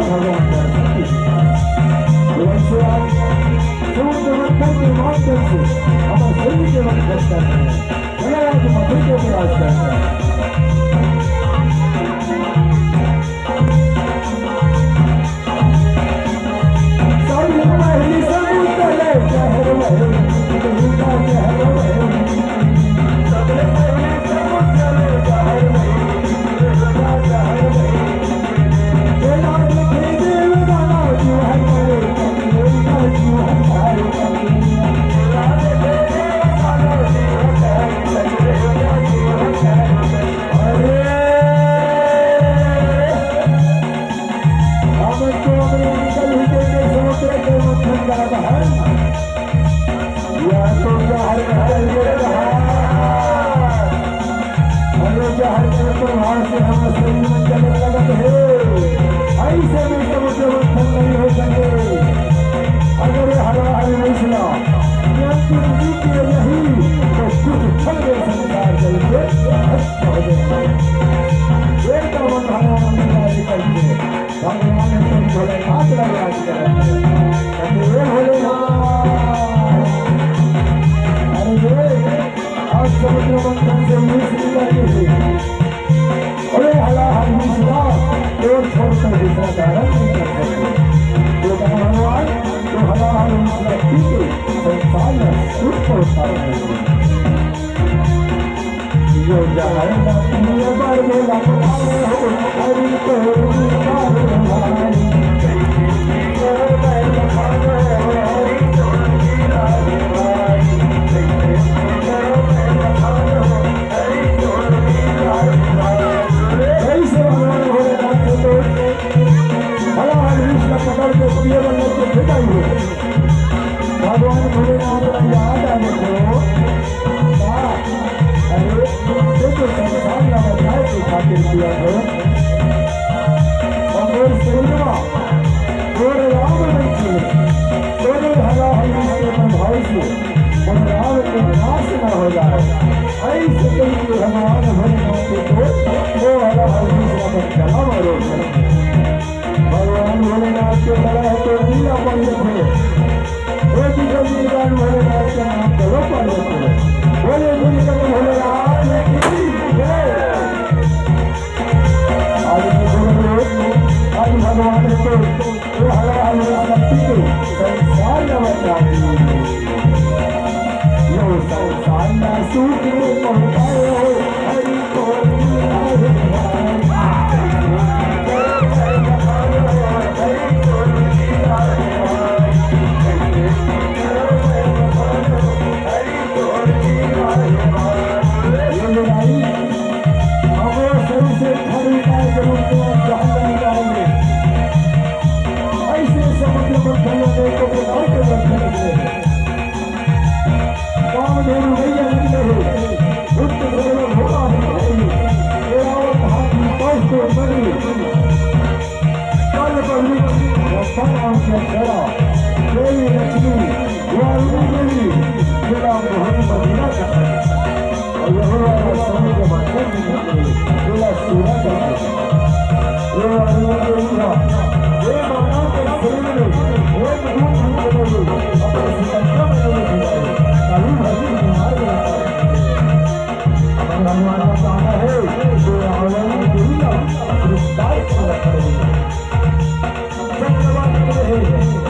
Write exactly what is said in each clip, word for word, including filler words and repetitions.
भगवान कर सकते हैं। तो ऐसे आज समुद्र मंथन के माध्यम से हमारे शरीर के मंथन कर रहे हैं। चलो आज मथुर के प्रयास करते हैं। सब पहली समुद्र जहर वही, जहर वही। या तो जहर खाए के रहा, अरे जहर के प्रभाव से हमर शरीर में चले लगत हे। ऐसे में समुद्र मंथन नहीं हो सके। अगर ये हलाहल मिसला नियंत्रण नीति नहीं तो कुछ क्षण में संसार जल के भस्म हो जाएगा। ये तो बंधाना करके भगवान तुम भोलेनाथ का याद करें। कहते, "हे भोलेनाथ, अरे ये आज समुद्र मंथन से मिस निकली है। अरे हलाहल मिसला, और छोड़कर दूसरा धारण नहीं कर सकते।" तो कहा, "भगवान, तो हलाहल मिसला पी के संसार में सुख पहुंचा रहे हैं।" यो जहर न पिए बर मोला बताओ, हरि तोर दीवार भाई। कैसे भगवान भोलेनाथ को तो हलाहल विष का पकड़ के पिए बर लेके फेंका ही हो। भगवान भोलेनाथ का याद आने को, वाह, अरे, ये तो संसार का बचाए की खातिर किया है। और वो सिनेमा, वो राम बन चले, वो हलाहल के प्रभाव से, वो राम के नाश न हो जाए। ऐसे करके भगवान भोलेनाथ को वो हलाहल दूसरा पर चला मारो। भगवान भोलेनाथ के बड़ा है तो लीला पंडित है। वो भी जल्दी भगवान भोलेनाथ का नाम करो पंडित है। बोले शंकर भोलेनाथ की जय। आज की गुरु आज भगवान है तो वो हलाहल शक्ति को संसार में बचा दी। यो संसार में सुख में पहुंचाए हो, हरि को ऐसे समुद्र मंथन में को प्रकार के मंथन हुए हैं। कामधेनु मैया निकले हैं, उत्त सर्व भोगा है, एरावत हाथी कौस्तुभ मणि, कल्प वृक्ष रत्न नाम के अक्षरा, देवी लक्ष्मी, वारुणी देवी, जिला मोहन मदीना का है। और यही वाला समुद्र मंथन की जिला सूरज का है। ये वारुणी देवी का, ये मानव के शरीर में एक रूप में बदल गई, अपने सिकंदर में बदल गई। कभी भक्ति बीमार में आता है। हमारे हनुमान का कहना है, जो रावण की दुनिया, विस्तार से रख रही है। चक्रवात में है,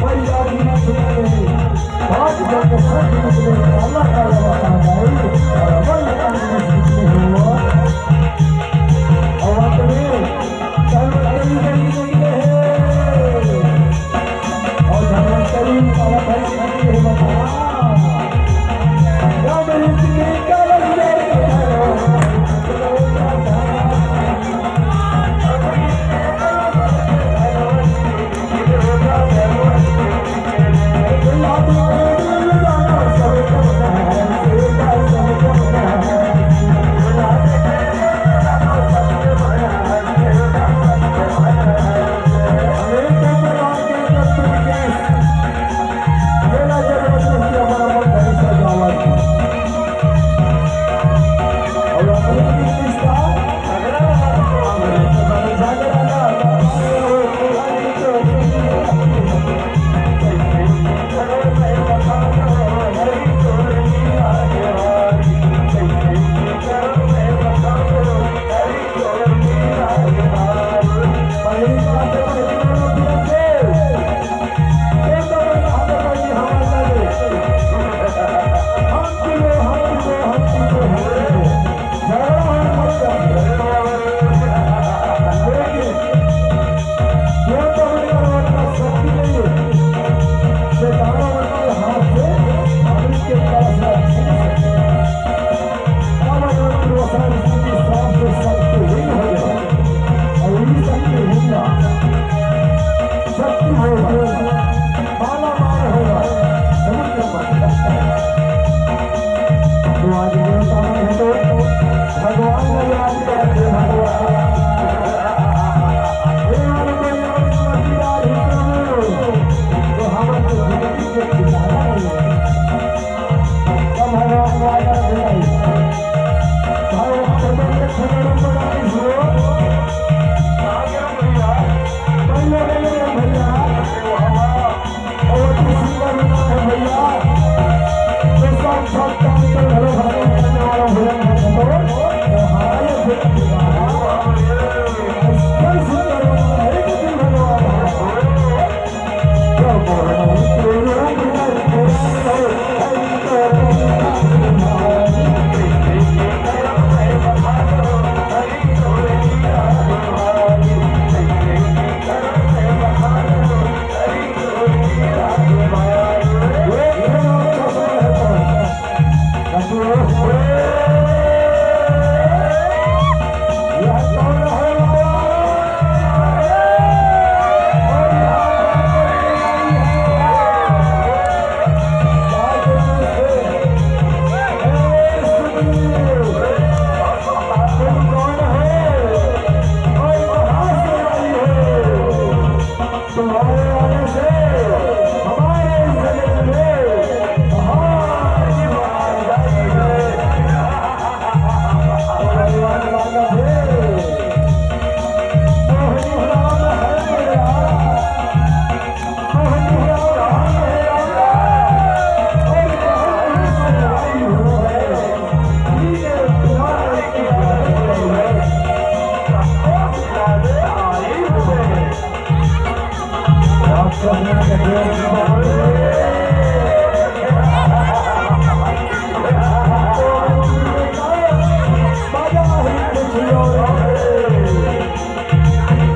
मैया भी नाचने में है। आज जब सब निकले, काला काला बता जाए, और अमर निकले, निकले हुआ। और अपने धर्म करी गई नहीं है। और धर्म करी काला भाई निकले हैं, बता। राम रीत के काला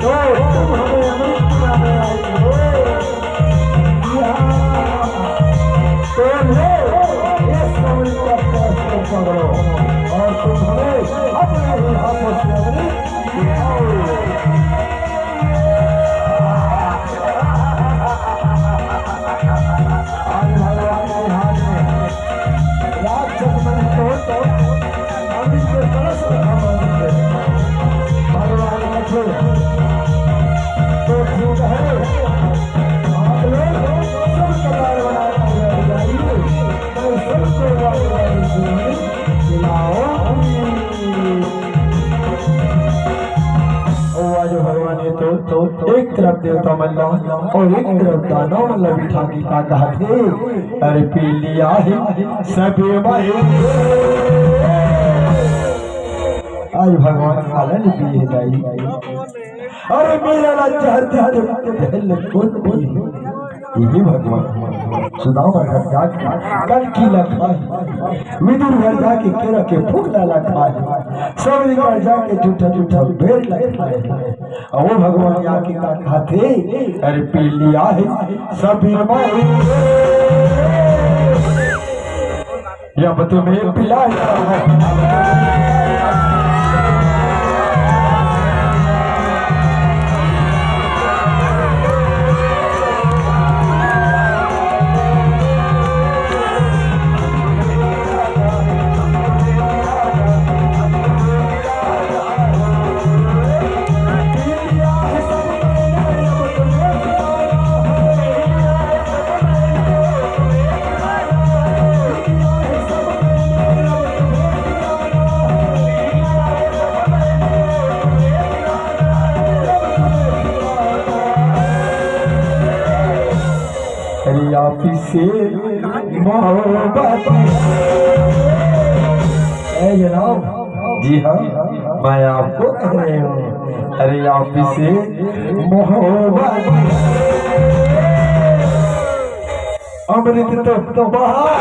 तो तुम हमें अमृत पिलाने आए हो। यहाँ तो लो, ये अमृत का कलश तुम पकड़ो और तुम हमें अपने ही हाथों से अमृत पिलाओ। आज भगवान के हाथ में राक्षस बने तो, तो अमृत के कलश में हम अमृत दे। भगवान ने तो ठीक है, आप लोग सब कतार बनाकर बैठ जाइए, मैं सबको वापस खिलाओ। ओ आज भगवान ये तो, तो एक तरफ देवता मन ला और एक तरफ दानव मन ला बिठा के का कहा थे, अरे पी लिया है सबे भाई। आज भगवान आनंद पिए जाई। अरे मेरा ला जहर दे दे, पहले कौन पिए? यही भगवान सुदामा घर जाके कल्कि ला खाए, विदुर घर जाके केरा के फूल ला खाए, सबरी घर जाके जूठा जूठा बेर ला खाए। अउ वो भगवान आके का खाथे? अरे पी लिया है सबे भाई। जब तुम्हें पिलाया है। अरे आप से मोहब्बत। ए जनाब, जी हाँ, मैं आपको कह रही हूँ, अरे आप से मोहब्बत। अमृत तो, तो बहाना।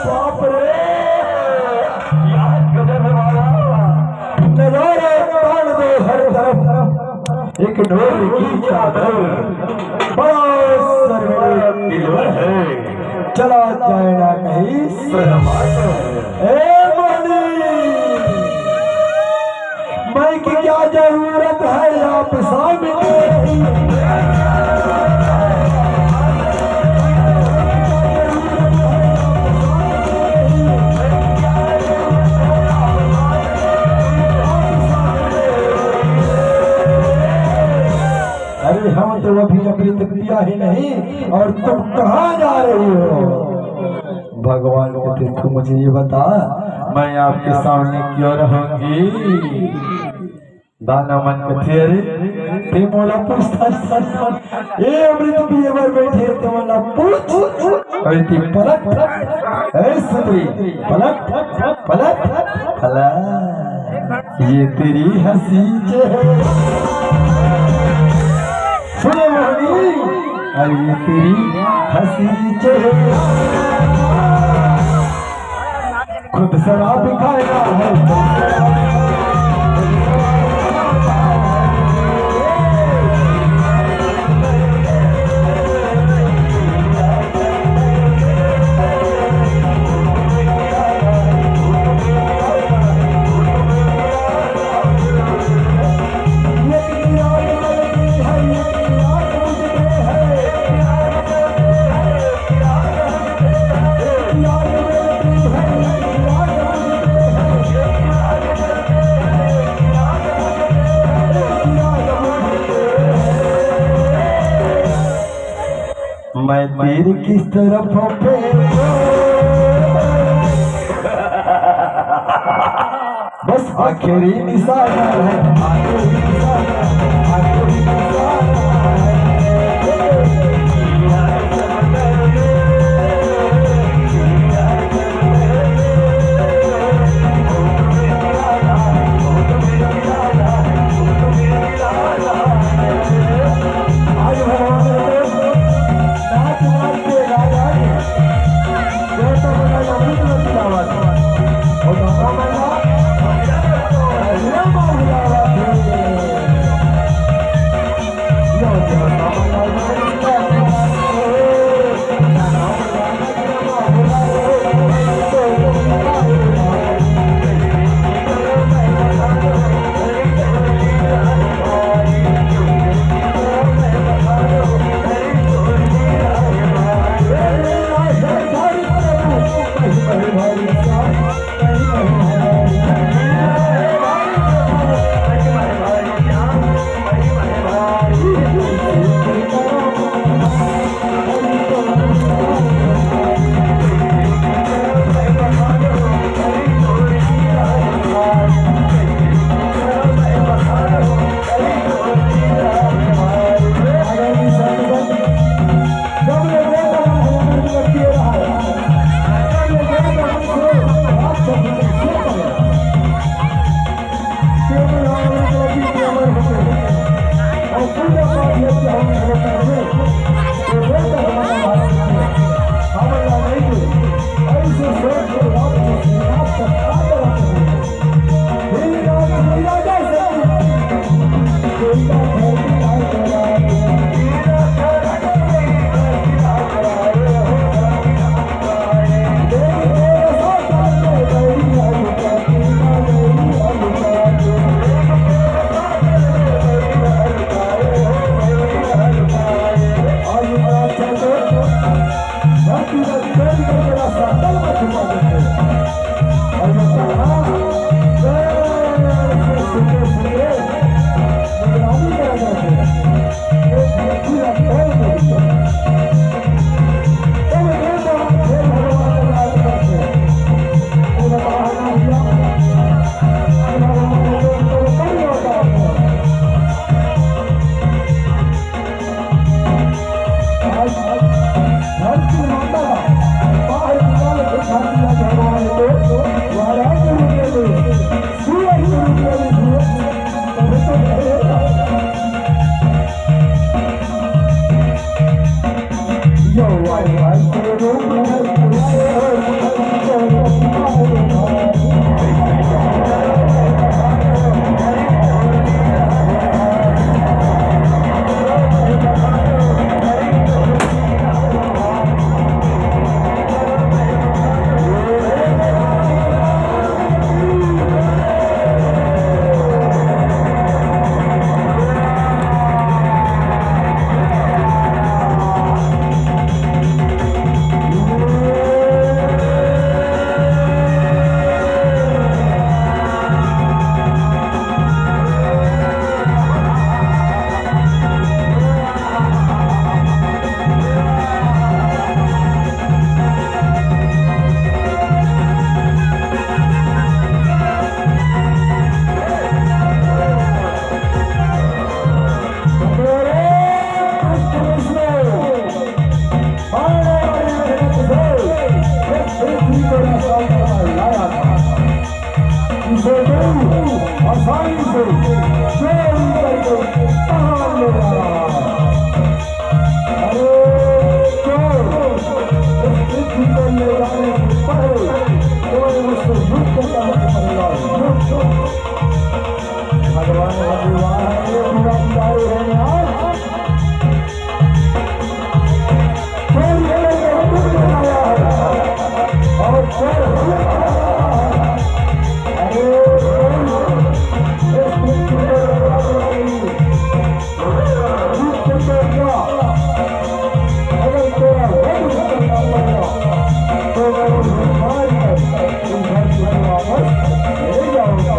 बाप रे, यार गजब है बाबा। नजारे तान दे हर तरफ, एक ढोल की चादर, बड़ा शर्मिंदा दिलबर है, चला जाए ना कहीं शर्मा कर। ए मोहनी, मैं की क्या जरूरत है आप सामने? अरे हम तो अभी अमृत पिया ही नहीं, और तुम कहाँ जा रही हो? भगवान कहते, "तू मुझे ये बता, मैं आपके सामने क्यों रहूंगी?" दानव मन कहते, "अरे, ते मोला पूछता, ए अमृत पिए बर बैठे, ते मोला पूछ।" अरे ते पलट, ए सुंदरी, पलट, पलट, पलट। ये तेरी हंसी चेहरा। सुनो मोहनी, अरे ये तेरी हंसी चेहरा। खुद शराब खाया है। फिर किस तरफ फेंको? बस आखिरी निशाना है, आखिरी निशाना है, आखिरी निशाना है। आज भगवान को नाच नाच के गा गा के देवता बना के अमृत रस पिलावत। और गंगा मैया अमृत पिलावत है। यो गंगा मैया आसानी से चोरी करके कहाँ ले जा रहा है? अरे चोर, इस पृथ्वी को ले जाने से पहले तुम्हें मुझसे युद्ध करना पड़ेगा, युद्ध। भगवान का विवाह है, ये पूरा दिवाली है यार। चोर ये लोग को तुम बनाया है और चोर हमें बनाया है। अरे चोर, इस पृथ्वी को ले जाने के लिए युद्ध करना, अगर तेरा वध करना पड़ेगा, तो मैं तुझे मार कर इस धरती को वापस ले जाऊंगा।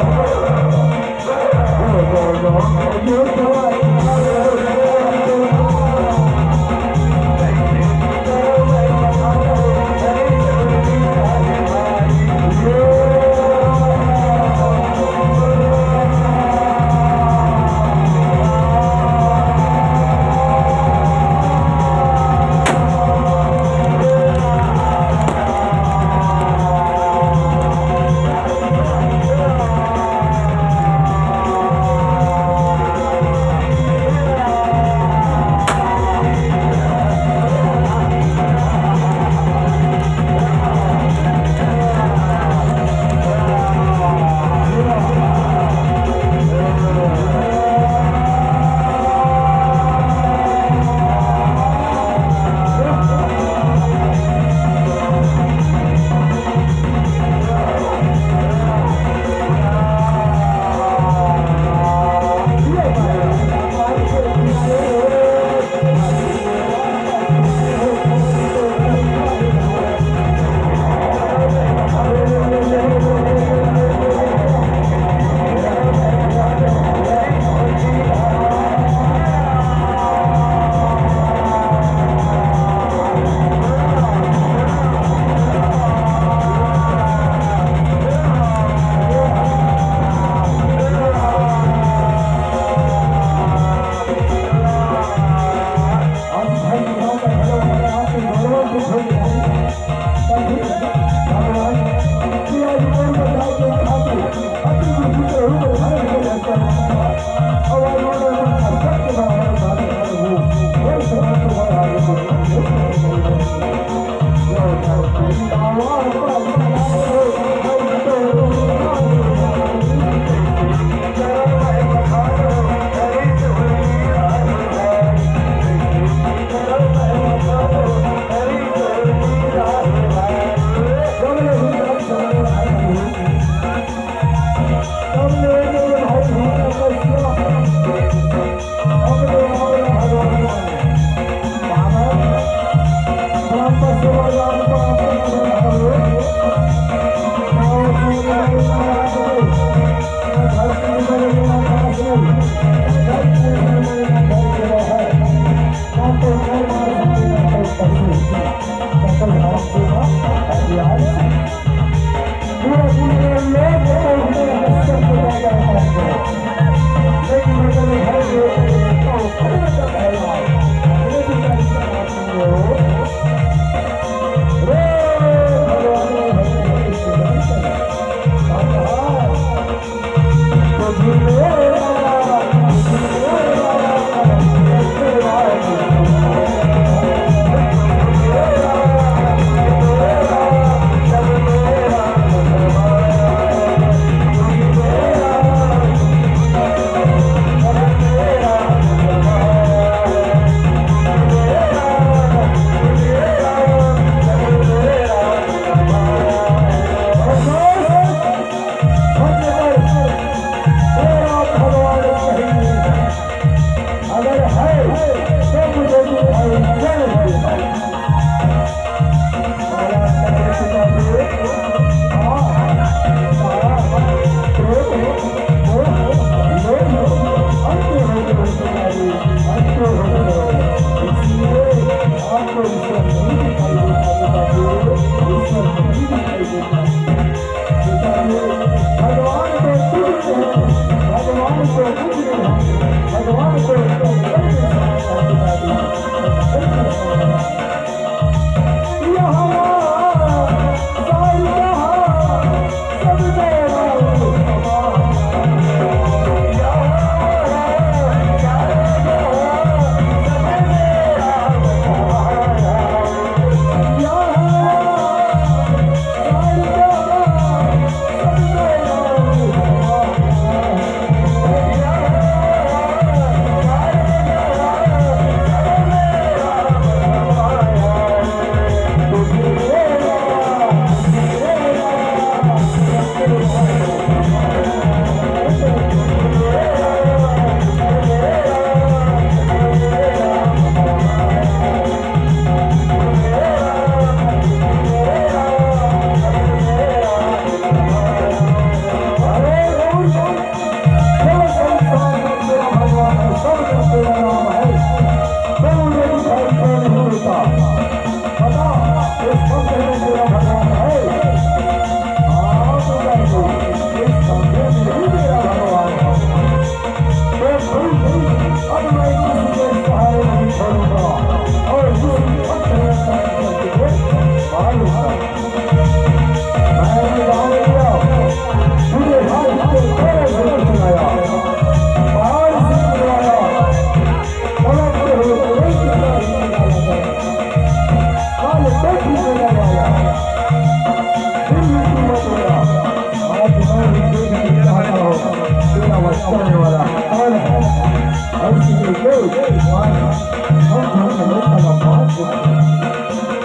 हम हम लोग का बात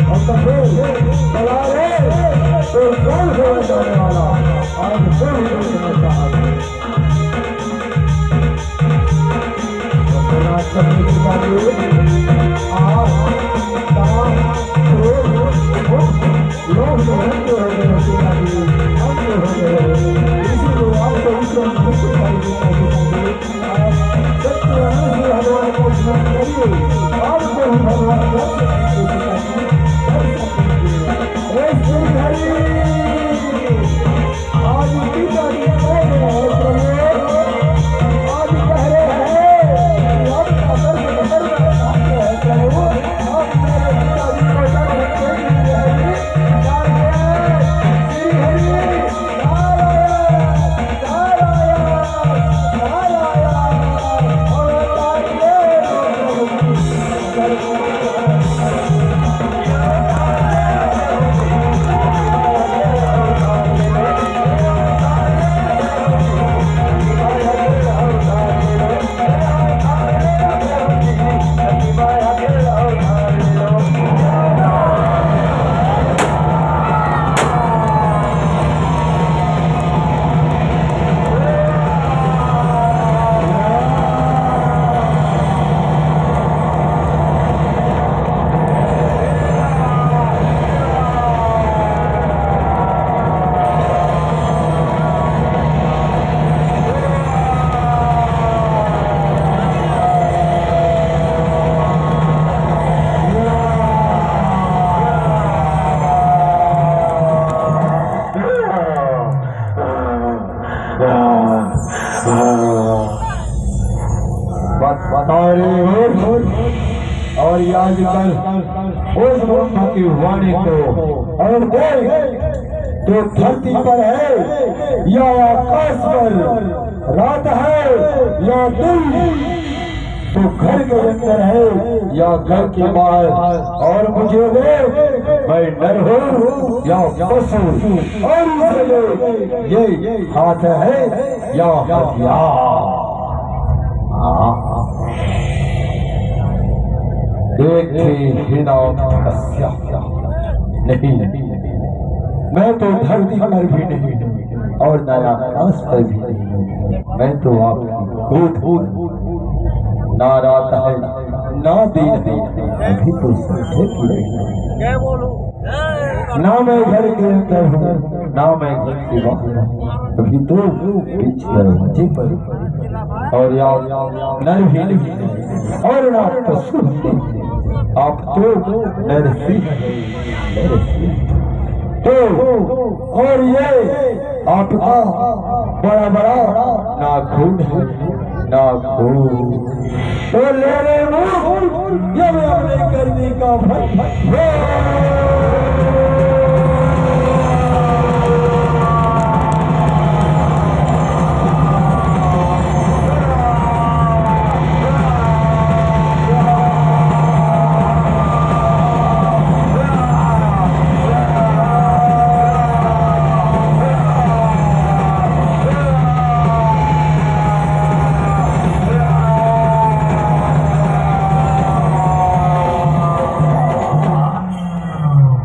और तो फिर चला रे, तो कौन होने जाने वाला? आज फिर हम लोग समझता है। बता रहे हो और याद कर उस ब्रह्म की वाणी को और देख, तू धरती पर है या आकाश पर, रात है या दिन, तू घर के अंदर है या घर के बाहर, और मुझे देख, मैं नर हूँ या पशु, और इसलिए ये हाथ है या हथियार। हाँ। देख के बिना तपस्या नहीं, नहीं, नहीं, मैं तो धरती पर भी नहीं हूँ और ना आकाश पर भी नहीं हूँ। मैं तो आपकी गोद हूँ। ना रात है, ना दिन है, अभी तो संध्या की रही है। ना मैं घर के अंदर हूँ, ना मैं घर के बाहर हूँ, अभी तो बीच दरवाजे पर हूँ। और यार, नर भी नहीं है और ना पशु है, आप तो नर ही है, नर ही। तो और ये आपका बड़ा बड़ा नाखून है, नाखून। तो ले रे मुंह, ये मैं अपने गर्मी का फल।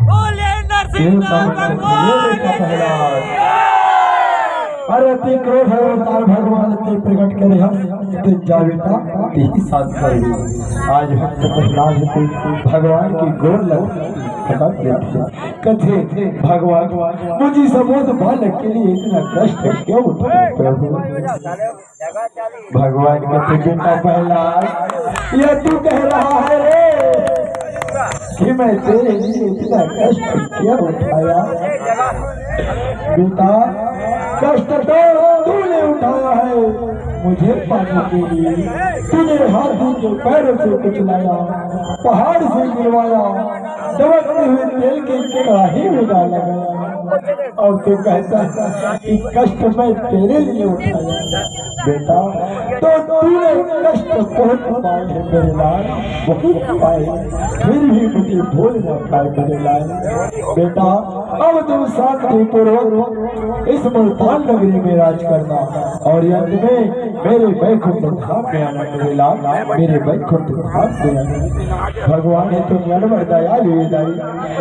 बोले नरसिंह भगवान की जय। अरे अति क्रोध है अवतार भगवान ते प्रकट करे हम ते जावेता तेही साथ कर। आज भक्त प्रहलाद को भगवान की गोर लग प्रकट देते कथे, भगवान, मुझे सबोध बालक के लिए इतना कष्ट क्यों उठाते हो? भगवान कथे, बेटा प्रहलाद, यह तू कह रहा है रे कि मैं तेरे लिए इतना कष्ट क्यों उठाया? बेटा, कष्ट तो तूने उठाया है मुझे पाने के लिए। तूने हाथी के पैरों से कुचलाया, पहाड़ से गिरवाया, दबकते हुए तेल की कढ़ाई में डाला गया, और तू कहता है कि कष्ट मैं तेरे लिए उठाया। बेटा, तो तूने कष्ट बहुत पाए हैं मेरे लाल, बहुत पाए, फिर भी मुझे भूल ना पाए मेरे लाल। बेटा, अब तुम शांति पूर्वक इस मुल्तान नगरी में राज करना और अंत में मेरे बैकुंठ धाम में आना मेरे लाल, मेरे बैकुंठ धाम में आना। भगवान हे तुम अनवर दयालु हे दाई,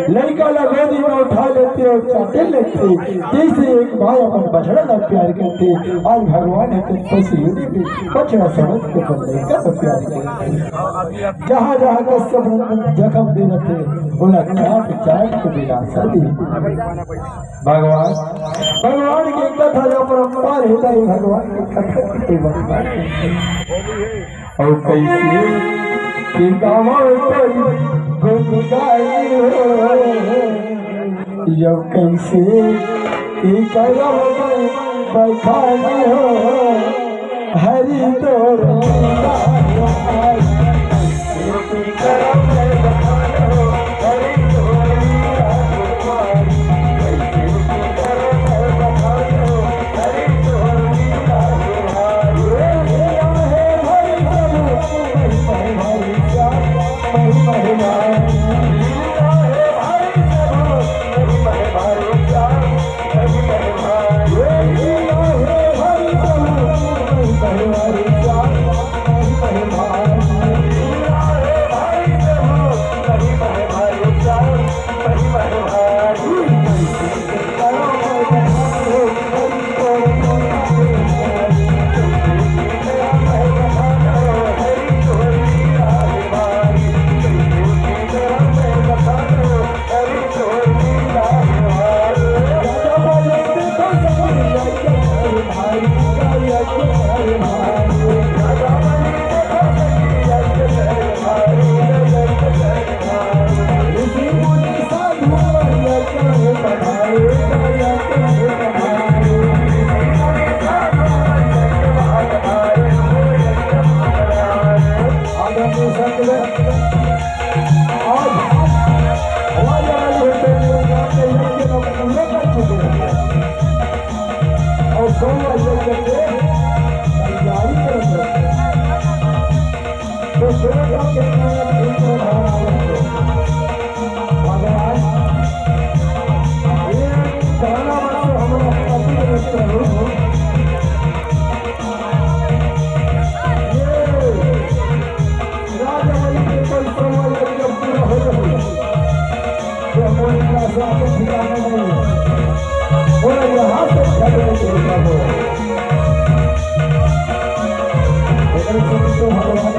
लइका ला गोदी में उठा लेते अउ चाटे लेते, जइसे एक माँ अपन बछड़ा ला प्यार करथे। आज भगवान हे तुम पशु योनि में बछड़ा समझ के अपन लइका ला प्यार करथे। जहाँ जहाँ कश्यप नंदन जखम दे रथे, ओला काट काट के विलासा दे। भगवान, भगवान के कथा ला अपरंपार हे दाई, भगवान के कथा के तो बंपार हे। अउ कइसे के गावँव तोर गुन गाई हो, अउ कइसे के करँव मैं बखानी हो, हरि तोर लीला। भगवान, ये गाना बना, हम लोग कॉपी करते हैं। ये राजा वली के कोई सवाल जब पूरा हो जाए, तो कोई का सबके ठिकाने नहीं है। और यहाँ से खड़े थे प्रभु। इधर से तो भगवान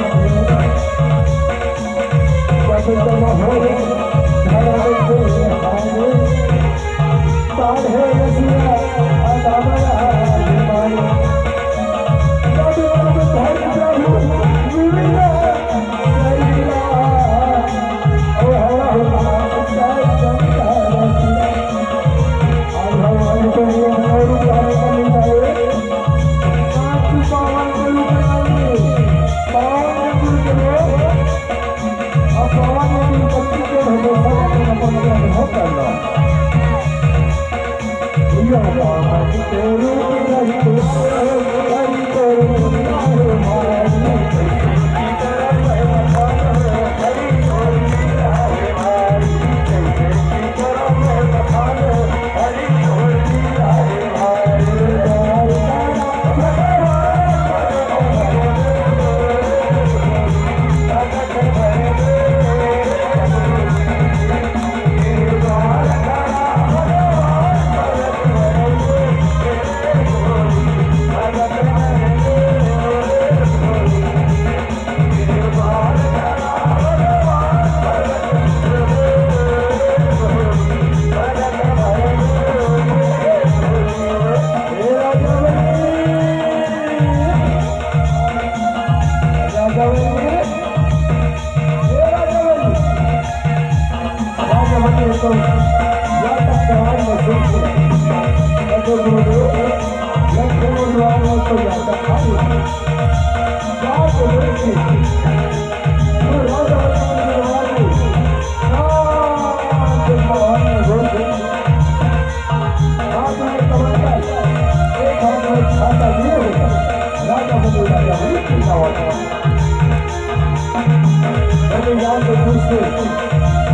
तो पूछते,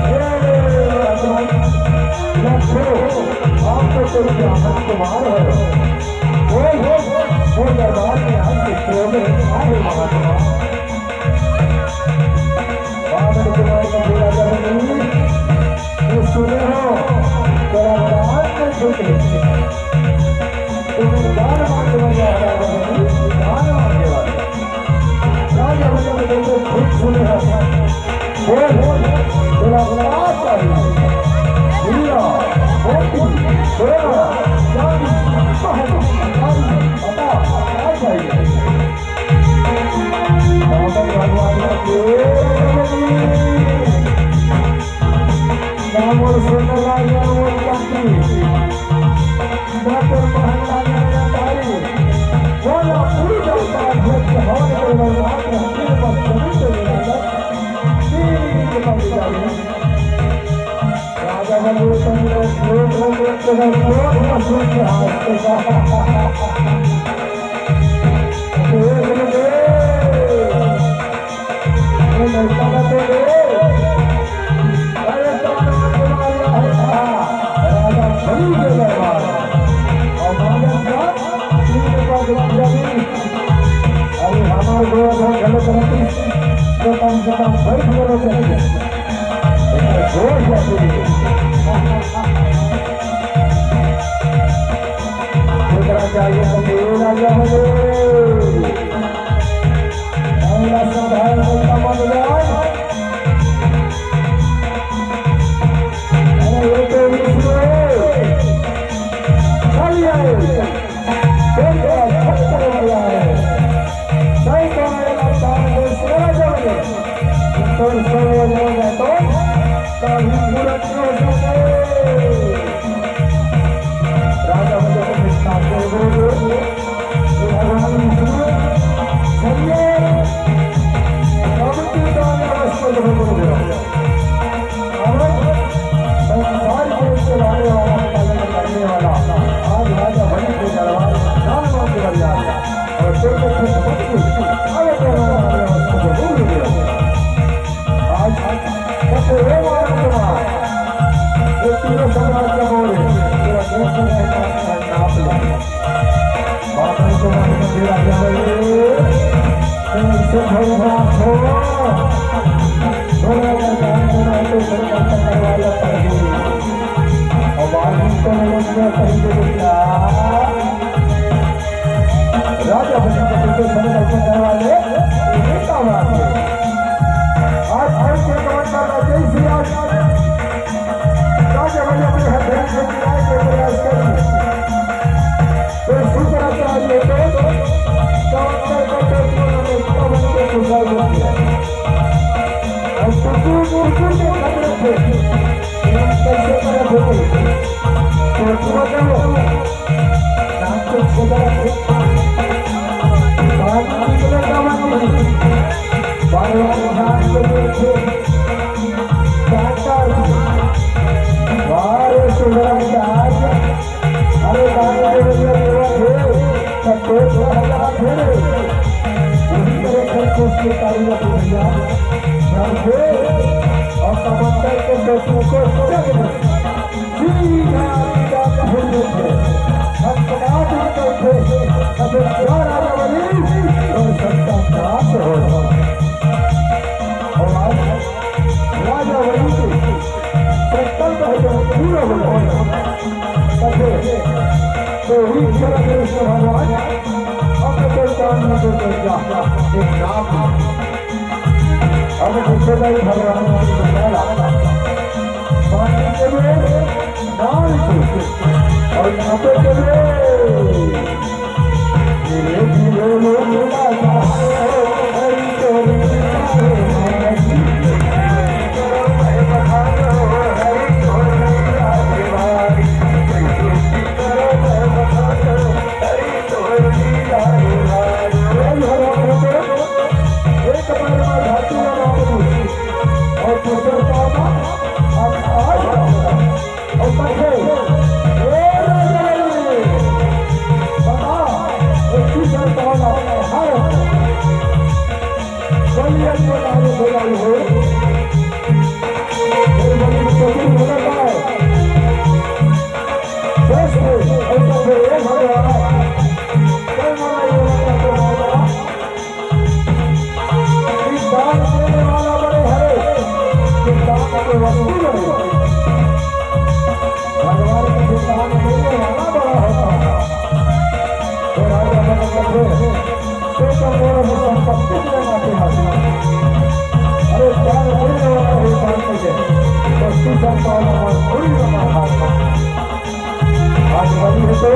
"हे महात्मा, लखो, आप तो कोई ब्राह्मण कुमार हो। बोल, बोल, बोल, दरबार में आज के क्रोध में क्या है महात्मा?" बामन कुमार ने बोला, "जब ये सुने हो, तेरा दान में झुक ले। तुम्हें दान मांगने वाले आ रहे हैं, दान मांगने वाले।" राजा भैया को देखो, खूब सुने हैं। बोल, बोल, तेरा क्या चाहिए? हीरा, मोती, सोना, चांदी, महल, गाड़ी, पता, क्या चाहिए? बामन भगवान का प्रेम। ना मोर सोना, ना मोर चांदी, ना तोर महल, ना मोर गाड़ी। बोला, पूरी जनता अध्यक्ष हवन के बर्बाद रहती है, बस जमीन से मिला, तीन दिन के बाद निकाली। राजा बने तो मेरे खेत में देख के मैं क्रोध में सूख के हाथ से कहा, "देख ले, ये लड़का का तो दे।" अरे, कौन तुम्हारा है? हाँ, राजा बलि के दरबार। और मांगन का तीन पग जमीन। अरे, हमारे दो हजार गलत रहती, तो कम से कम बैठ गलत रहती। एकरा चाहिए तो मेरे राजा बने। हमरा साधारण जनता बन जाए। अरे ये तो विष्णु है। चल आए। देख रहा, छत पर वाला है। नहीं तो मेरा काम है, मेरा जब है। तो इसको वो बोल रहा तो, कभी पूरा नहीं हो सकता। राजा बने तो विश्वास कर दो। भगवान विष्णु, चलिए, अब की दान अवश्य ग्रहण करो। अब संसार को चलाने वाला, पालन करने वाला, आज राजा बलि के दरबार में दान मांगने वाले आ गया। और जो कुछ भक्ति, अब तो राजा अवश्य ग्रहण करो। आज सबसे वो मानव समाज, ये तीनों समाज का बोल है, तेरा कौन सा रहता है, नाप ले। बादल को मार के तेरा जल दे, तेरे से भगवान हो। बोलो, अगर काम करना है तो संकल्प करवा लो पहले। और वाल्मीकि को बोलो, पहले बेटा। राजा बने तो संकल्प करवा ले, ये काम आ गया। आज हम क्या कमांडर राजेश जी आज राजा बने अपने हथियार से गिराए के प्रयास करें। तो शुक्राचार्य को कमांडर को देखने में कमल के खुशहाल होती है। और टुकु टुकु के खतरे थे। कैसे करे थे? तो बताओ। राम को छोटा बात निकले का मन नहीं। बारह हजार को देखे। बारह सुधरा के आज। अरे बारह देवरिया देवा थे, तब तो थोड़ा हजार थे। वही तरह खर्च उसके कारीगर को भैया। घर थे और समंदर के बेटों को जग में। सीधा सीधा भूल थे। हम सदा भूल गए थे। अब क्या राजा बनी और सबका नाश हो। और आज राजा बनी के संकल्प है जो पूरा हो जाए। तथे तो ही कृष्ण भगवान अब तो काम में तो चल जा। एक नाम अब दूसरे का ही भगवान की बुलाया। पानी के लिए नाम की और नापे के लिए धीरे धीरे वो मिला था। हरि चोरी दान देने वाला बड़े हरे, कि दान के वस्तु बड़े। भगवान के दान देने वाला बड़ा होता है। हे राजा जनक, तो तो मोर संपत्ति के नाते हाथ। अरे, दान देने वाला हे, दान के वस्तु संपदा थोड़ी बना हाथ। आज बनी है तो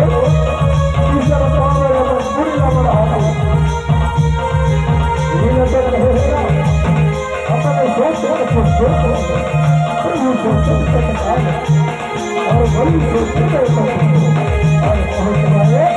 तीसरा काम है, अपन पूरी लंबा हाथ। ये लगे रहे हैं ना, अपन सोच, सोच, सोच, सोच, सोच, सोच, सोच, सोच, और वही सोच, सोच, सोच, सोच, और पहुंच गए।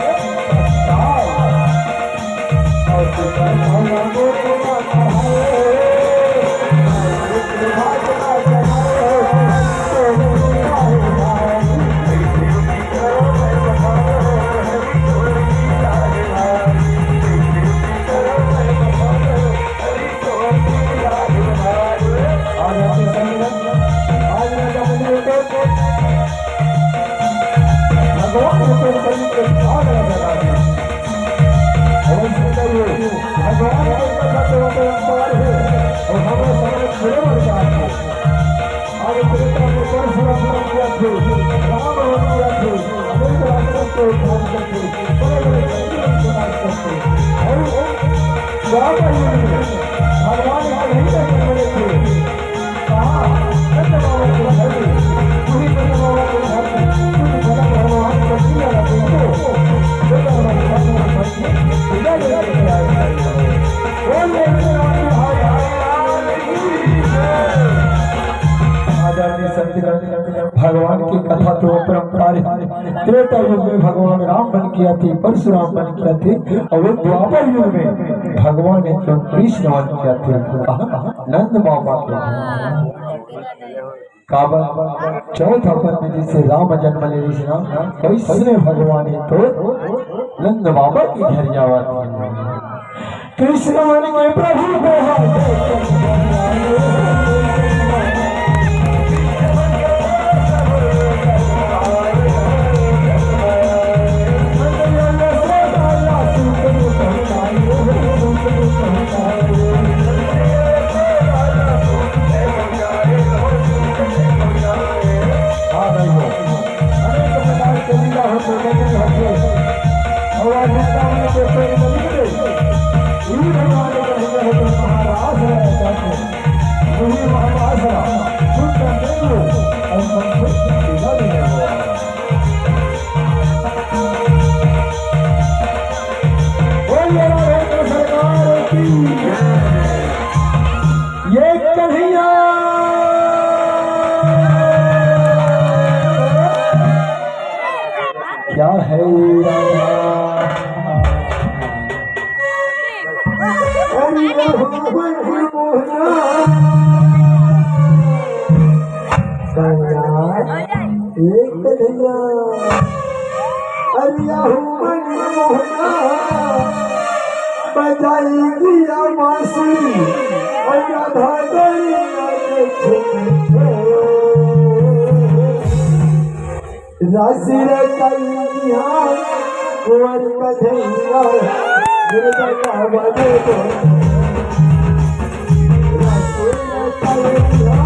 भगवान के करीब एक भाग लगा दिया। अवश्य करिए, भगवान के कथा तो परंपरा है, और हमें समझ बड़े बड़े बात है। आज त्रेता में परशुराम वध किया थे, राम वध किया थे, अनेक राक्षस को उद्धार करते, बड़े बड़े शक्तियों को नाश करते। और द्वापर युग में भगवान का ही दर्शन मिले थे। भगवान की कथा तो अपरंपार है। त्रेता युग में भगवान राम बन के आथे, परशुराम बन के आथे, और द्वापर युग में भगवान कृष्ण बन के आथे। कहाँ? नंद बाबा के। काबर? चौथा पद में जैसे राम जन्म ले रहिस ना, वैसने भगवान तो नंद बाबा के घर जावत हे। कृष्ण मन के प्रभु को हाँ भाई हो। अनेक प्रकार के लीला होथे, लेकिन होथे। और आज वृंदावन के पेड़ में निकले। ई भगवान के भजन होथे, महाराज है जाते। वही महाराज है, शुद्ध देव और संत लीला भी है। बोलिए राधे सरकार की। ये कन्हैया क्या है राधा? अरे मोहना, कन्हैया, ये कन्हैया, अरे याहू मन मोहना, बजाई दिया बांसुरी, और राधा गई आज झूम के। राशि रचाई दिया, कुंवर कन्हैया, गिरजा कहवा दे दो। राशि रचाई दिया,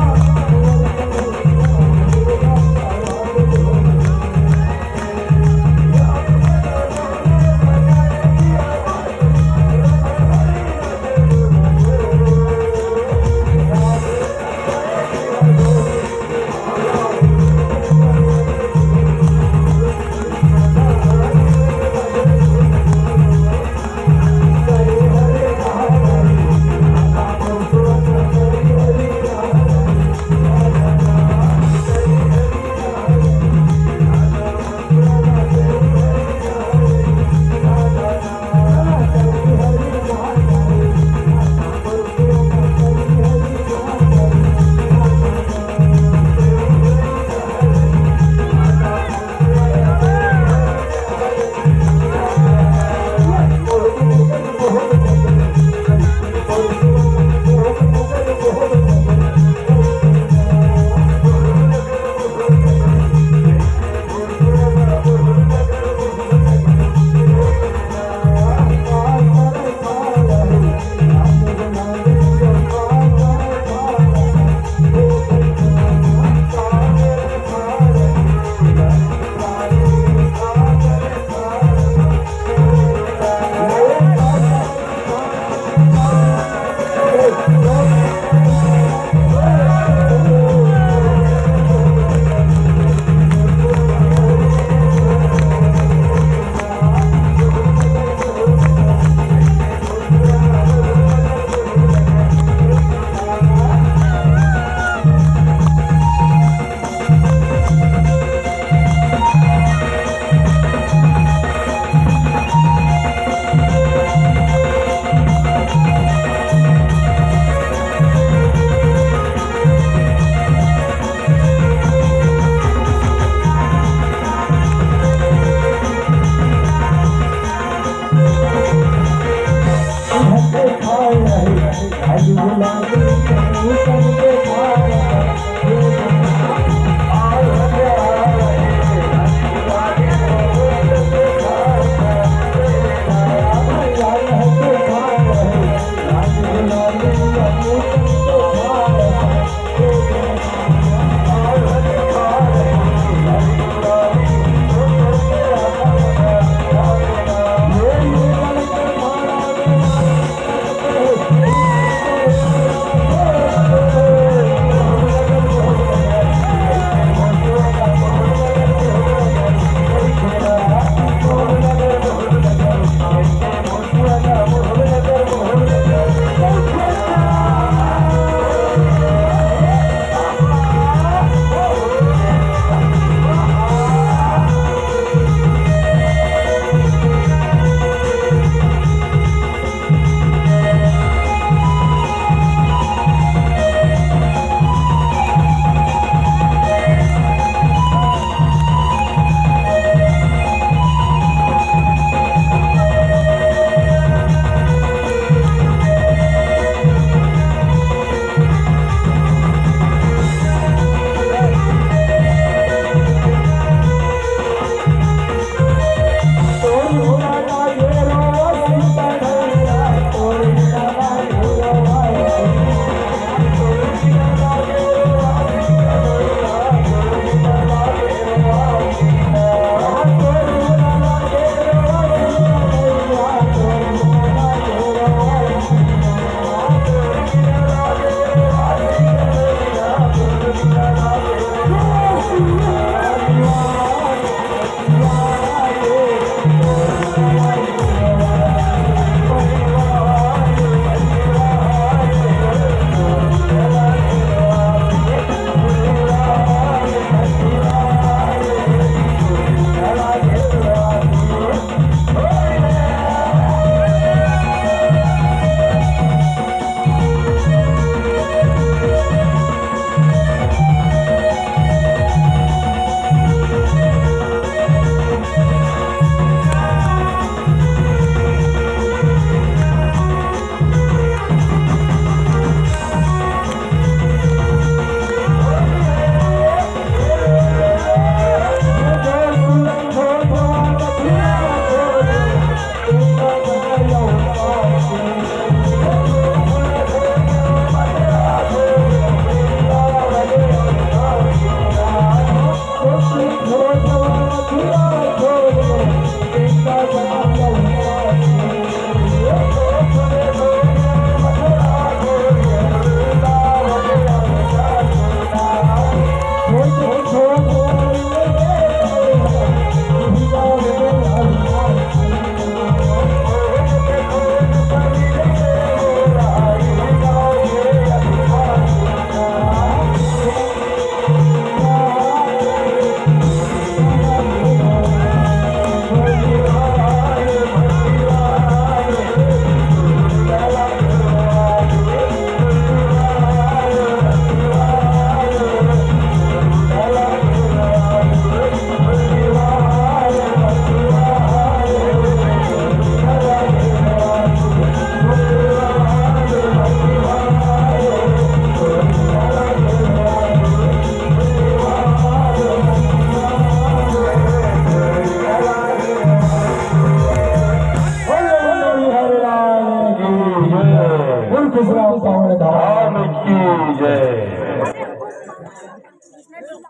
बोल खुश राम पावण धाम की जय।